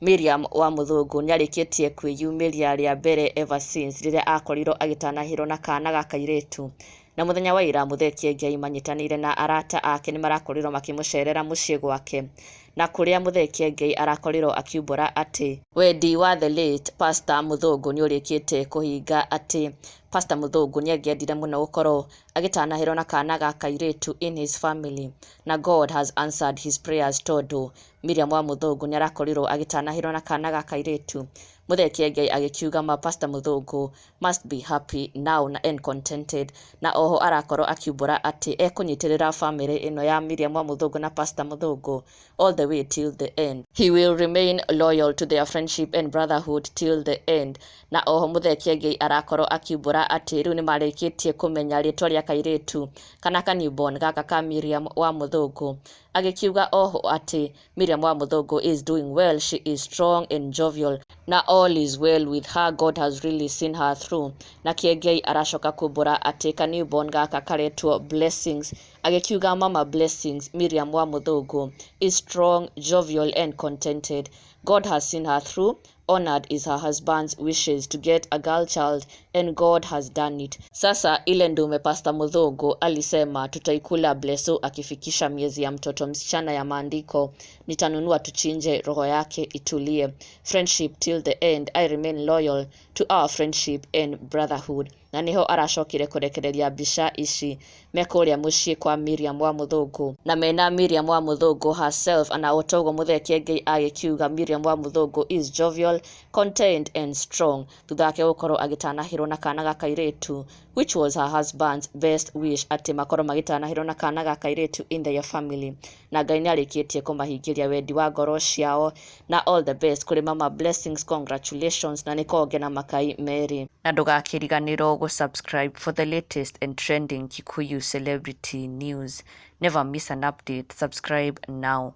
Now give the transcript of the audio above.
Miriam wa Mũthũngũ nĩarĩkĩtie kwĩyumĩria rĩa mbere ever since rĩrĩa akorirwo agĩtanahĩrwo na kana ga kairĩtu. Na mũthenya wa ira, Mũthee Kĩengei manyitanĩire na arata ake nĩmarakorirwo makĩmũcerera mũciĩ gwake, na kũrĩa Mũthee Kĩengei arakorirwo akiumbũra atĩ wendi wa the late Pastor Mũthũngũ nĩũrĩkĩte kũhinga, atĩ Pastor Mũthũngũ nĩangĩendire mũno gũkorwo agĩtanahĩrwo na kana ga kairĩtu in his family, na God has answered his prayers tondũ Miriam wa Mũthũngũ nĩarakorirwo agĩtanahĩrwo na kana ga kairĩtu. Mũthee Kĩengei agĩkiuga ma Pastor Mũthũngũ must be happy now na and contented, na oho arakorwo akiumbũra atĩ ekũnyitĩrĩra family ĩno ya Miriam wa Mũthũngũ na Pastor Mũthũngũ all the way till the end. He will remain loyal to their friendship and brotherhood till the end. Na oho Mũthee Kĩengei arakorwo akiumbũra atĩ rĩu nĩmarĩkĩtie kũmenya rĩtwa rĩa kairĩtu kana ka newborn gaka ka Miriam wa Mũthũngũ, agĩkiuga oho atĩ Miriam wa Mũthũngũ is doing well, she is strong and jovial, na all is well with her. God has really seen her through. Na Kĩengei aracoka kumbũra atĩ ka newborn gaka karetwo Blessings, agĩkiuga mama Blessings, Miriam wa Mũthũngũ, is strong, jovial and contented. God has seen her through. Honored is her husband's wishes to get a girl child, and God has done it. Sasa ile ndume Pastor Muthungu alisema tutaikula Blesso akifikisha miezi ya mtoto msichana ya maandiko, nitanunua tuchinje, roho yake itulie. Friendship till the end. I remain loyal to our friendship and brotherhood. Na niho aracokire kurekereria mbica ici me kũrĩa mũciĩ kwa Miriam wa Mũthũngũ, na mena Miriam wa Mũthũngũ herself. Na o toguo Mũthee Kĩengei agĩkiuga Miriam wa Mũthũngũ is jovial, content and strong thutha wake gũkorwo agĩtanahĩrwo na kana ga kairĩtu, which was her husband's best wish, atĩ makorwo magĩtanahĩrwo na kana ga kairĩtu in their family, na Ngai nĩarĩkĩtie kũmahingĩria wendi wa ngoro ciao. Na all the best kũrĩ mama Blessings, congratulations, na nĩkonge na makai merĩ. Na ndũgakĩriganĩrwo gũ-subscribe for the latest and trending Kikuyu celebrity news. Never miss an update. Subscribe now.